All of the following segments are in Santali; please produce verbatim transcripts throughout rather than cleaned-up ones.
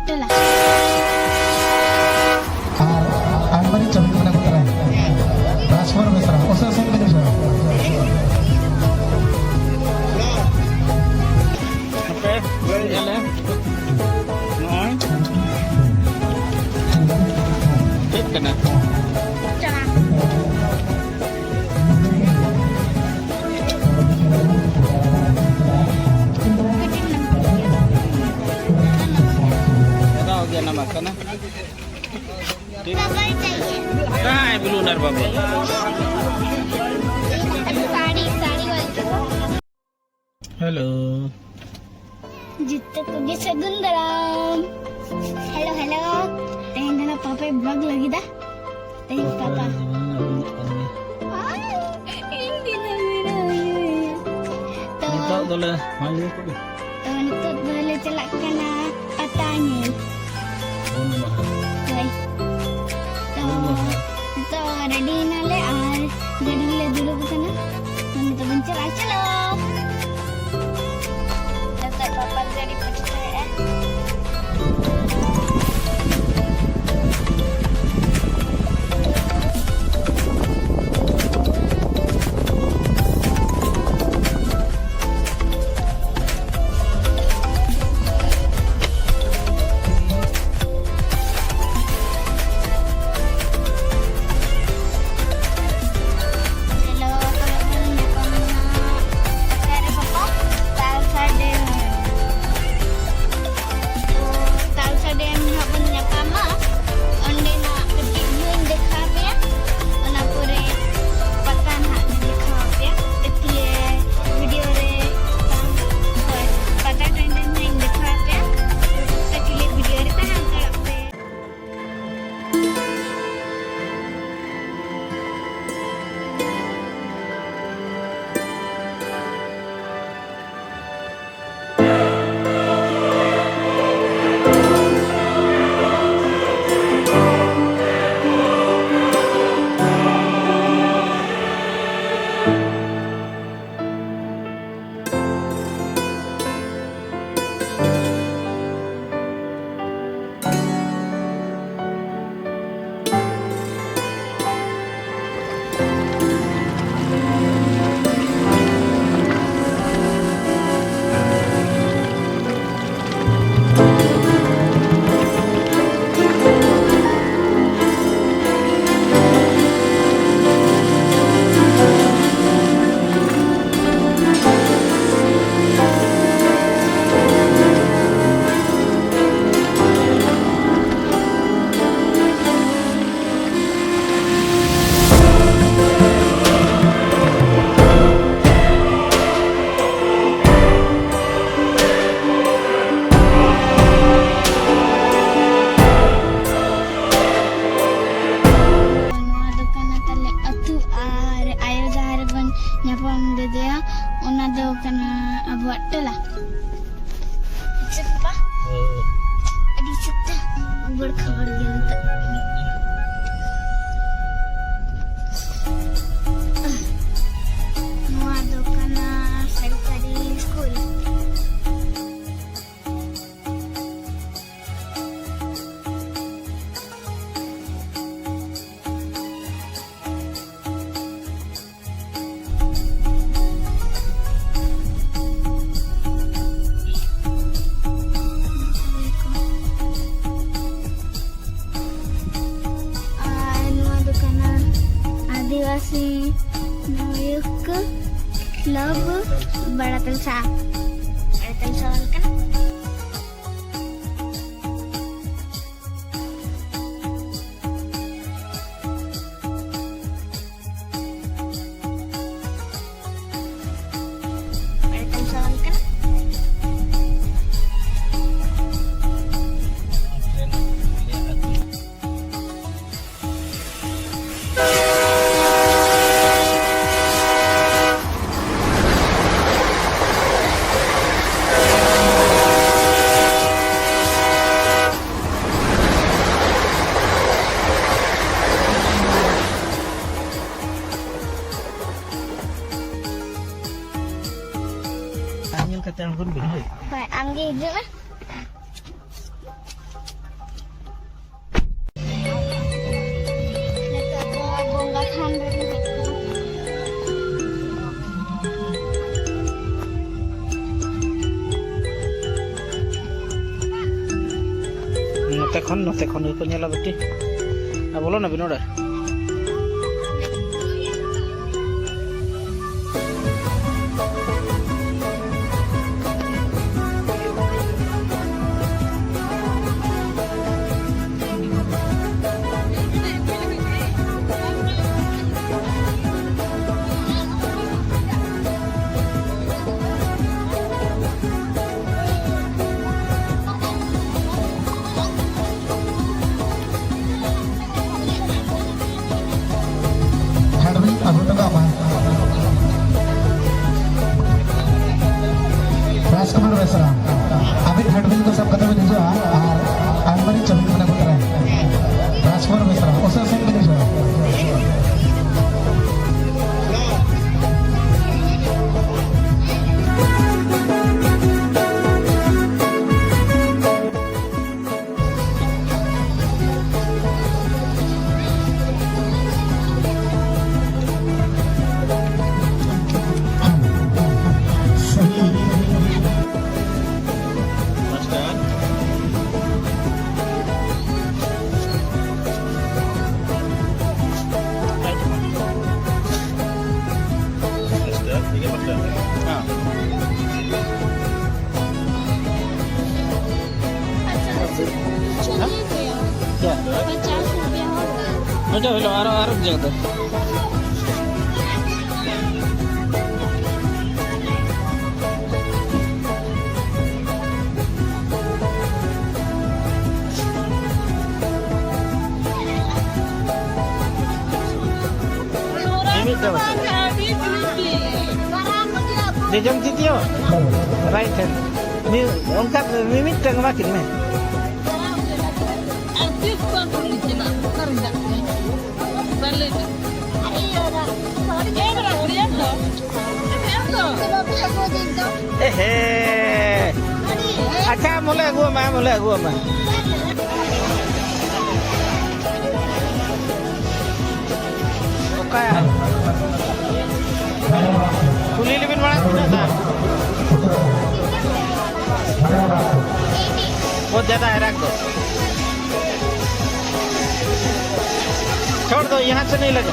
ᱴᱚᱞᱟ᱾ ᱟᱨ ᱟᱨ ᱢᱟᱨᱮ ᱪᱟᱹᱢᱤ ᱢᱮᱱᱟᱜ ᱠᱚ ᱛᱟᱞᱮ᱾ ᱨᱟᱡᱽᱠᱩᱢᱟᱨ ᱵᱮᱥᱨᱟ, ᱚᱥᱮ ᱚᱥᱮ ᱢᱮᱱᱟᱜ ᱠᱚᱣᱟ᱾ ᱦᱟᱯᱮ, ᱧᱮᱞ ᱞᱮ᱾ ᱱᱚᱜᱼᱚᱭ᱾ ᱪᱮᱫ ᱠᱟᱱᱟ? ᱪᱟᱞᱟᱜ᱾ ᱞᱟᱜᱟᱣ ᱜᱮᱭᱟ ᱱᱟᱢᱟ ᱠᱟᱱᱟ᱾ ᱴᱷᱤᱠ᱾ ᱠᱟᱦᱟᱸ ᱦᱟᱭ ᱵᱞᱩ ᱱᱟᱨ ᱵᱟᱵᱟ? ᱥᱟᱲᱤ, ᱥᱟᱲᱤ ᱣᱟᱞᱟ᱾ ᱦᱮᱞᱳ᱾ ᱡᱚᱛᱚ ᱠᱚᱜᱮ ᱥᱟᱹᱜᱩᱱ ᱫᱟᱨᱟᱢ᱾ Hello, hello. ᱛᱮᱦᱮᱧ ᱫᱚ ᱱᱟᱜ ᱯᱟᱯᱟᱭ vlog ᱞᱟᱹᱜᱤᱫᱟ᱾ ᱛᱮᱦᱮᱧ ᱯᱟᱯᱟ᱾ ᱟᱭ, ᱤᱧ ᱫᱤᱱᱟᱹᱢ ᱦᱤᱞᱳᱜ ᱤᱭᱟᱹ᱾ ᱛᱚ, ᱱᱤᱛᱚᱜ ᱫᱚᱞᱮ, ᱢᱟ ᱞᱟᱹᱭ ᱠᱚᱜ ᱢᱮ᱾ ᱛᱚ, ᱱᱤᱛᱚᱜ ᱫᱚᱞᱮ ᱪᱟᱞᱟᱜ ᱠᱟᱱᱟ ᱯᱟᱛᱟ ᱧᱮᱞ᱾ ᱦᱩᱞ ᱢᱟᱦᱟ᱾ ᱦᱳᱭ᱾ ᱛᱚ, ᱦᱩᱞ ᱢᱟᱦᱟ᱾ ᱱᱤᱛᱚᱜ ᱨᱮᱰᱤ ᱮᱱᱟᱞᱮ ᱟᱨ ᱜᱟᱹᱰᱤ ᱨᱮᱞᱮ ᱫᱩᱲᱩᱵ ᱟᱠᱟᱱᱟ᱾ ᱛᱚ, ᱱᱤᱛᱚᱜ ᱵᱚᱱ ᱪᱟᱞᱟᱜᱼᱟ, ᱪᱚᱞᱚ᱾ ᱱᱤᱛᱚᱜ ᱯᱟᱯᱟ ᱜᱟᱹᱰᱤ ᱯᱟᱹᱴᱤ ᱛᱟᱦᱮᱸᱜᱼᱟ᱾ ᱦᱮᱞᱳ, ᱛᱚᱵᱮ ᱵᱚᱱ ᱧᱟᱯᱟᱢᱟ ᱱᱟᱦᱟᱜ᱾ ᱚᱠᱟᱨᱮ ᱯᱟᱯᱟ? ᱛᱟᱞᱥᱟ ᱰᱮᱢ᱾ ᱟᱨ ᱟᱭᱳ ᱡᱟᱦᱟᱸ ᱨᱮᱵᱚᱱ ᱧᱟᱯᱟᱢ ᱞᱮᱫᱮᱭᱟ, ᱚᱱᱟ ᱫᱚ ᱠᱟᱱᱟ ᱟᱵᱚᱣᱟᱜ ᱴᱚᱞᱟ᱾ ᱪᱮᱫ ᱵᱟ? ᱟᱹᱰᱤ ᱥᱚᱠᱛᱚ ᱵᱚᱲ ᱠᱷᱟᱵᱚᱲ ᱜᱮ ᱱᱤᱛᱚᱜ᱾ ᱱᱚᱣᱟ ᱫᱚ ᱠᱟᱱᱟ ᱥᱚᱨᱠᱟᱨᱤ ᱥᱠᱩᱞ᱾ ᱟᱨ ᱱᱚᱣᱟ ᱫᱚ ᱠᱟᱱᱟ ᱟᱹᱫᱤᱵᱟᱹᱥᱤ ᱱᱟᱭᱚᱠ ᱠᱞᱟᱵᱽ ᱵᱟᱲᱟ ᱛᱟᱢᱥᱟ᱾ ᱵᱟᱲᱟ ᱛᱟᱢᱥᱟ ᱚᱞ ᱠᱟᱱᱟ᱾ ᱧᱮᱞ ᱠᱟᱛᱮ ᱟᱬᱜᱚᱱ ᱵᱤᱱ, ᱦᱳᱭ᱾ ᱦᱳᱭ, ᱟᱢᱜᱮ ᱦᱤᱡᱩᱜ ᱢᱮ᱾ ᱱᱤᱛᱚᱜ ᱫᱚ ᱵᱚᱸᱜᱟ ᱛᱷᱟᱱ ᱨᱮ ᱢᱮᱱᱟᱜ ᱠᱚᱣᱟ᱾ ᱱᱚᱛᱮ ᱠᱷᱚᱱ, ᱱᱚᱛᱮ ᱠᱷᱚᱱ ᱜᱮᱠᱚ ᱧᱮᱞᱟ ᱵᱤᱴᱤ᱾ ᱟᱨ ᱵᱚᱞᱚᱱᱟᱵᱤᱱ ᱚᱲᱟᱜ᱾ ᱱᱚᱰᱮ ᱦᱩᱭᱩᱜᱼᱟ, ᱟᱨᱚ, ᱟᱨᱚ ᱡᱟᱭᱜᱟ ᱫᱚ᱾ ᱢᱤᱢᱤᱫ ᱫᱚ ᱵᱟᱝ᱾ ᱡᱚᱡᱚᱢ ᱛᱤᱛᱭᱚ, right hand᱾ ᱢᱤ-, ᱚᱱᱠᱟ ᱢᱤᱢᱤᱫᱴᱟᱝ ᱮᱢᱟ ᱠᱤᱱ ᱢᱮ᱾ ᱟᱨ ᱛᱤᱥ ᱵᱟᱝ ᱠᱚ ᱪᱟᱞᱟᱜ, ᱚᱠᱟᱨᱮ ᱫᱟᱜ ᱠᱚ? ᱵᱟᱞᱮ ᱮ ᱵᱟᱵᱟ, ᱦᱩᱲᱤᱭᱟᱹ ᱫᱚ᱾ ᱮᱦᱮ᱾ ᱟᱪᱪᱷᱟ, ᱢᱚᱞᱮ ᱟᱹᱜᱩᱣᱟᱢᱟ, ᱢᱚᱞᱮ ᱟᱹᱜᱩᱣᱟᱢᱟ᱾ ᱚᱠᱟ? ᱠᱩᱞᱤ ᱞᱮᱵᱤᱱ ᱢᱟᱲᱟᱝ ᱛᱤᱱᱟᱹᱜ ᱫᱟᱢ? ᱵᱚᱦᱩᱛ ᱡᱟᱫᱟ ᱦᱮᱨᱟᱠ ᱫᱚ᱾ छोड़ दो, यहाँ से नहीं लगा।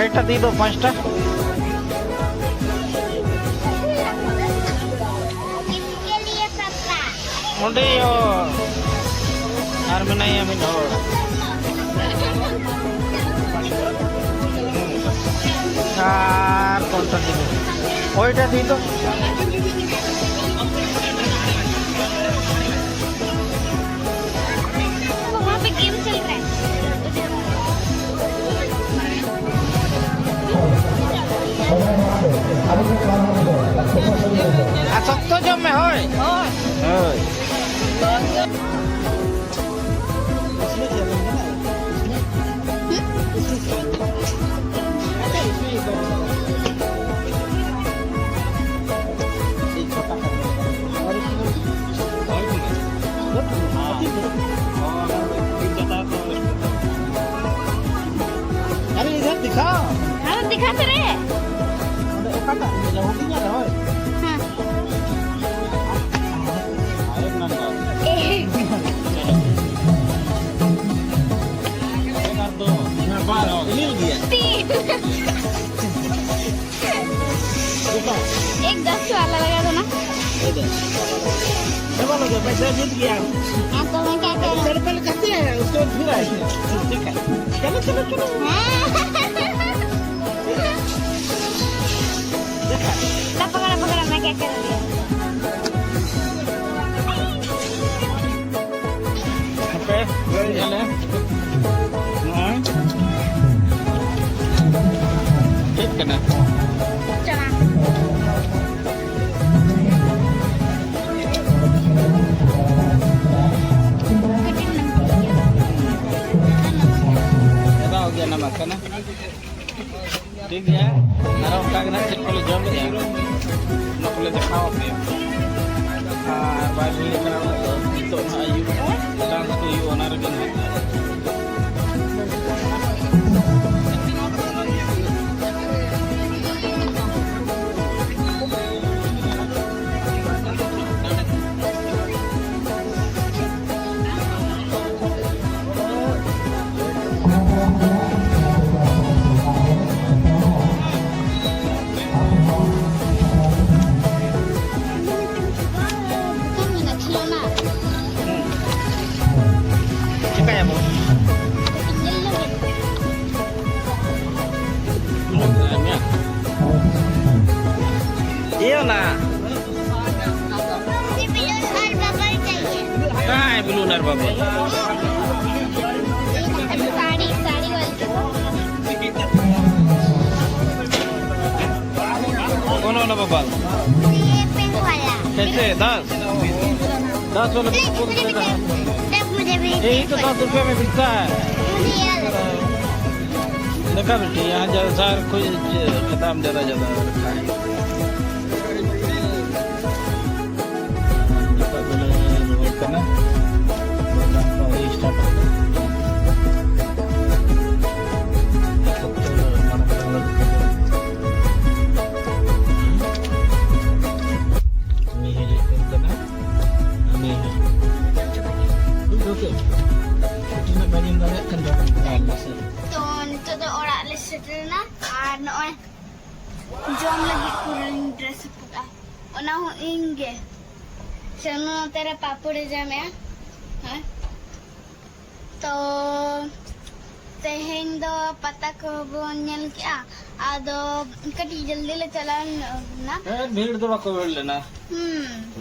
একটা দিয়ে দাও, পাঁচটা। ᱚᱸᱰᱮ ᱭᱚ᱾ ᱟᱨ ᱢᱮᱱᱟᱭᱟ ᱢᱤᱫ ᱦᱚᱲ᱾ ᱟᱨ ᱠᱚᱱᱴᱟ ᱫᱤᱱ᱾ ᱳᱭᱴᱟ ᱫᱤᱱ ᱫᱚ᱾ वहाँ पे गेम चल रहा है। ᱟᱨ ᱥᱚᱠᱛᱚ ᱡᱚᱢ ᱢᱮ, ᱦᱳᱭ᱾ ᱦᱳᱭ᱾ ᱦᱳᱭ᱾ अरे, इधर दिखाओ। हाँ, दिखा तो रहे हैं। ᱚᱸᱰᱮ ᱚᱠᱟᱴᱟᱜ ᱧᱮᱞᱟ? ᱦᱩᱰᱤᱧᱟᱜ ᱨᱮ, ᱦᱳᱭ᱾ ᱦᱮᱸ᱾ ᱟᱨᱮ ᱱᱟᱢᱵᱟᱨ᱾ ᱮ᱾ पैसा जीत गया। हाँ, तो मैं क्या करूँ? चलो, पहले खाते हैं, उसके बाद फिर आएंगे। ठीक है। चलो, चलो, चलो। हाँ। देखा। ला, पकड़ा, पकड़ा, मैं क्या करूँगी? ᱦᱟᱯᱮ, ᱧᱮᱞ ᱞᱮ᱾ ᱱᱚᱜᱼᱚᱭ᱾ ᱪᱮᱫ ᱠᱟᱱᱟ? ᱪᱟᱱᱟ᱾ ᱪᱟᱵᱟ ᱜᱮᱭᱟ ᱱᱟᱢᱟ ᱠᱟᱱᱟ᱾ ᱴᱷᱤᱠ ᱜᱮᱭᱟ, ᱟᱨᱚ ᱚᱱᱠᱟ ᱜᱮ ᱱᱟᱜ ᱪᱮᱫ ᱠᱚᱞᱮ ᱡᱚᱢ ᱮᱫᱟ, ᱚᱱᱟ ᱠᱚᱞᱮ ᱫᱮᱠᱷᱟᱣ ᱟᱯᱮᱭᱟ᱾ ᱟᱨ ᱵᱟᱭ ᱦᱩᱭ ᱟᱠᱟᱱᱟ ᱩᱱᱟᱹᱜ ᱫᱚ, ᱱᱤᱛᱚᱜ ᱱᱟᱜ ᱟᱹᱭᱩᱵ ᱰᱟᱱᱥ ᱠᱚ ᱦᱩᱭᱩᱜᱼᱟ, ᱚᱱᱟ ᱨᱮᱜᱮ ᱱᱟᱜ᱾ ᱪᱤᱠᱟᱹᱭᱟᱵᱚᱱ? ᱤᱭᱟᱹ ᱚᱱᱟ᱾ मुझे बलून और बबल चाहिए। कहाँ है बलून और बबल? साड़ी, साड़ी वाली। कौन वाला बबल? ये पिंक वाला। कैसे? दस? दस वाला बबल कौन देता है? देख, मुझे भी यही तो दस रुपये में बिकता है। मुझे ये वाला। देखा बेटी, यहाँ ज़्यादा सार कोई खत्म ज़्यादा ज़्यादा रखा है। ᱱᱤᱛᱚᱜ ᱫᱚᱞᱮ ᱨᱩᱣᱟᱹᱲ ᱠᱟᱱᱟ᱾ ᱨᱩᱣᱟᱹᱲ ᱠᱟᱱᱟ ᱠᱚ, ᱟᱹᱰᱤ start ᱠᱟᱱᱟ᱾ ᱥᱚᱛᱛᱚᱨ ᱢᱟᱨᱟᱝ ᱢᱟᱨᱟᱝ ᱞᱟᱹᱰᱩ ᱠᱚ᱾ ᱩᱱᱤ ᱦᱤᱡᱩᱜ ᱠᱟᱱ ᱛᱟᱦᱮᱱᱟ᱾ ᱩᱱᱤ ᱦᱤᱡᱩᱜ ᱠᱟᱱ ᱛᱟᱦᱮᱱᱟ᱾ ᱪᱷᱩᱴᱤ ᱨᱮᱱᱟᱜ ᱵᱟᱹᱧ ᱮᱢ ᱫᱟᱲᱮᱭᱟᱜ ᱠᱟᱱ ᱛᱟᱦᱮᱱᱟ᱾ ᱛᱚ, ᱱᱤᱛᱚᱜ ᱫᱚ ᱚᱲᱟᱜ ᱞᱮ ᱥᱮᱴᱮᱨᱮᱱᱟ ᱟᱨ ᱱᱚᱜᱼᱚᱭ ᱡᱚᱢ ᱞᱟᱹᱜᱤᱫ ᱯᱩᱨᱟᱹᱧ dress up ᱟᱠᱟᱫᱼᱟ᱾ ᱚᱱᱟ ᱦᱚᱸ ᱤᱧ ᱜᱮ᱾ ᱪᱟᱱᱩ ᱱᱚᱛᱮ ᱨᱮ ᱯᱟᱯᱚᱲᱮ ᱡᱟᱢᱮᱜᱼᱟ᱾ ᱦᱮᱸ, ᱛᱚ ᱛᱮᱦᱮᱧ ᱫᱚ ᱯᱟᱛᱟ ᱠᱚᱵᱚᱱ ᱧᱮᱞ ᱠᱮᱜᱼᱟ᱾ ᱟᱫᱚ ᱠᱟᱹᱴᱤᱡ ᱡᱚᱞᱫᱤ ᱞᱮ ᱪᱟᱞᱟᱣ ᱧᱚᱜ ᱮᱱᱟ᱾ ᱦᱮᱸ, ᱵᱷᱤᱲ ᱫᱚ ᱵᱟᱠᱚ ᱵᱷᱤᱲ ᱞᱮᱱᱟ᱾ ᱦᱩᱸ᱾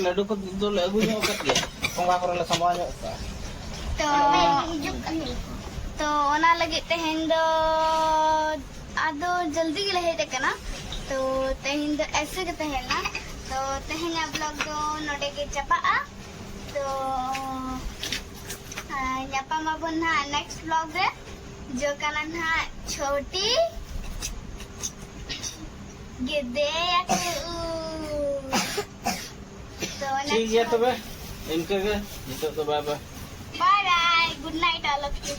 ᱞᱟᱹᱰᱩ ᱠᱚ ᱫᱚᱞᱮ ᱟᱹᱜᱩ ᱧᱚᱜ ᱟᱠᱟᱫ ᱜᱮᱭᱟ᱾ ᱴᱷᱚᱸᱜᱟ ᱠᱚᱨᱮ ᱞᱮ ᱥᱟᱢᱵᱟᱣ ᱧᱚᱜ ᱠᱟᱜᱼᱟ᱾ ᱛᱚ ᱛᱚ ᱚᱱᱟ ᱞᱟᱹᱜᱤᱫ ᱛᱮᱦᱮᱧ ᱫᱚ ᱟᱫᱚ ᱡᱚᱞᱫᱤ ᱜᱮᱞᱮ ᱦᱮᱡ ᱟᱠᱟᱱᱟ᱾ ᱛᱚ ᱛᱮᱦᱮᱧ ᱫᱚ ᱮᱥᱮ ᱜᱮ ᱛᱟᱦᱮᱸ ᱞᱮᱱᱟ᱾ ᱛᱚ ᱛᱮᱦᱮᱧᱟᱜ ᱵᱞᱚᱜ ᱫᱚ ᱱᱚᱰᱮ ᱜᱮ ᱪᱟᱵᱟᱜᱼᱟ᱾ ᱛᱚ ᱧᱟᱯᱟᱢ ᱟᱵᱚᱱ ᱱᱟᱦᱟᱜ ᱱᱮᱠᱥᱴ ᱵᱞᱚᱜ ᱨᱮ᱾ ᱡᱚ ᱠᱟᱱᱟ ᱱᱟᱦᱟᱜ ᱪᱷᱚᱴᱤ ᱜᱮᱫᱮᱭᱟᱠᱚ᱾ ᱛᱚ ᱴᱷᱤᱠ ᱜᱮᱭᱟ ᱛᱚᱵᱮ, ᱤᱱᱠᱟᱹ ᱜᱮ ᱱᱤᱛᱚᱜ ᱫᱚ bye bye. Bye bye, good night all of you᱾